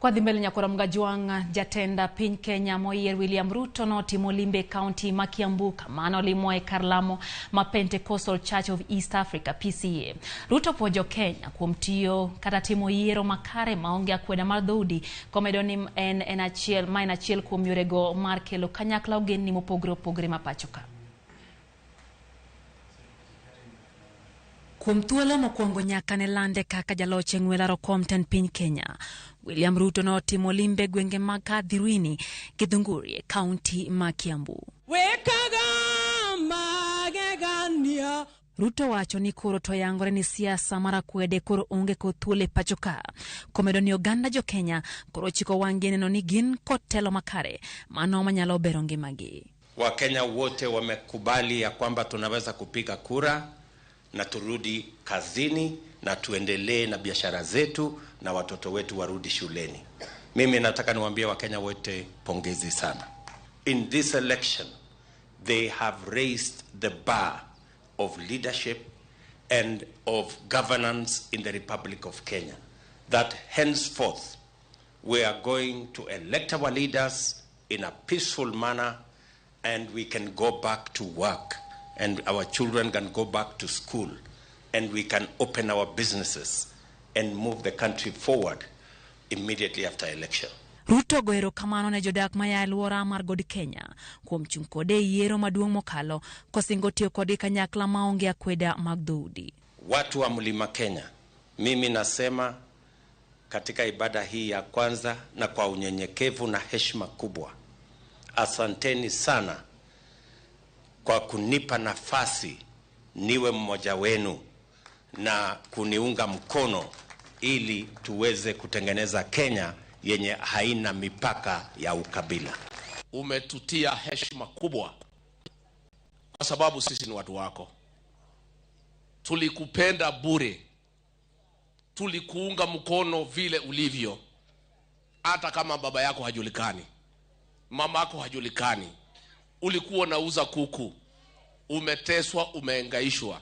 Kwa dhi mbele nyakora Mgajwang' jatend piny Kenya moyier William Ruto notimo limbe e kaunti ma Kiambu kama nolimo e kar lamo ma Pentecostal Church of East Africa PCEA. Ruto puojo jo Kenya kuom tiyo kata timo yiero makare maonge akweda mar dhoudi komedo ni en achiel ma en achiel kuom yorego mar kelo kanyakla ogendni mopogore opogore ma pacho ka. Kuom thuolo mokwongo nyaka ne lande kaka jaloch e ng'we laro kom tend piny Kenya, William Ruto notimo limbe gwenge mag Kadhiruini, Githunguri e kaunti ma Kiambu. Ruto wacho ni koro to yangore ni siasa mar akwede koro onge kod thuolo e pacho ka. Komedo ni oganda jo Kenya koro chiko wang'gi neno ni gin kod telo makare mano manyalo bero ngimagi. Wakenya wote wamekubali ya kwamba tunaweza kupiga kura na turudi kazini na tuendelee na biashara zetu na watoto wetu warudi shuleni. Mimi nataka niwaambie Wakenya wote pongezi sana. In this election they have raised the bar of leadership and of governance in the Republic of Kenya. That henceforth we are going to elect our leaders in a peaceful manner and we can go back to work and our children can go back to school and we can open our businesses and move the country forward immediately after election. Ruto go erokamano ne jodak maya e alwora mar God Kenya kuom chung' kode e yiero maduong' mokalo kosingo tiyo kodgi kanyakla maonge akweda mag dhoudi. Watu wa Mlima Kenya, mimi nasema katika ibada hii ya kwanza na kwa unyenyekevu na heshima kubwa, asanteni sana kwa kunipa nafasi niwe mmoja wenu na kuniunga mkono ili tuweze kutengeneza Kenya yenye haina mipaka ya ukabila. Umetutia heshima kubwa kwa sababu sisi ni watu wako. Tulikupenda bure, tulikuunga mkono vile ulivyo, hata kama baba yako hajulikani, mama yako hajulikani, ulikuwa unauza kuku, umeteswa, umeengaishwa.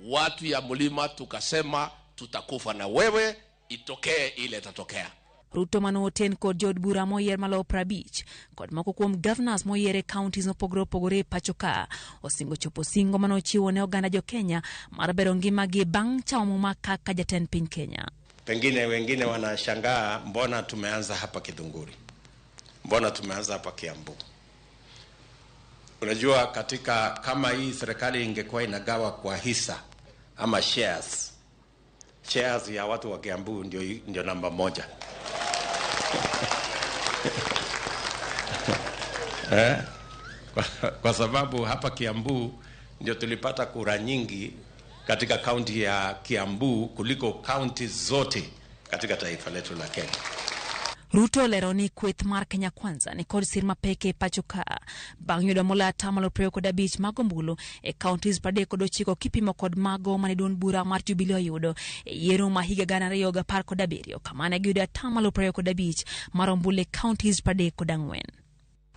Watu ya mlima tukasema tutakufa na wewe, itokee ile itatokea. Ruto manoten kod jood bura moyier maloyo 50 kod moko kuom governors moyier e counties mopogore opogore e pacho ka osingo chopo singo manochiwo ne oganda jo Kenya mar bero ngimagi bang' chamo muma kaka jatend piny Kenya. Pengine wengine wanashangaa mbona tumeanza hapa Githunguri, mbona tumeanza hapa Kiambu. Unajua, katika kama hii serikali ingekuwa inagawa kwa hisa ama shares, shares ya watu wa Kiambu ndio namba moja. Eh? Kwa sababu hapa Kiambu ndio tulipata kura nyingi katika kaunti ya Kiambu kuliko kaunti zote katika taifa letu la Kenya. Ruto olero ni kweth mar Kenya Kwanza ni kod sir mapek e pacho ka bang' yudo moloyo atamalo 25 mag ombulu e counties 39 kipimo kod mago mane duond bura mar Jubilee oyudo e yiero ma higa 2017 kama ne giyudo atamalo 25 mar ombulu e counties 34.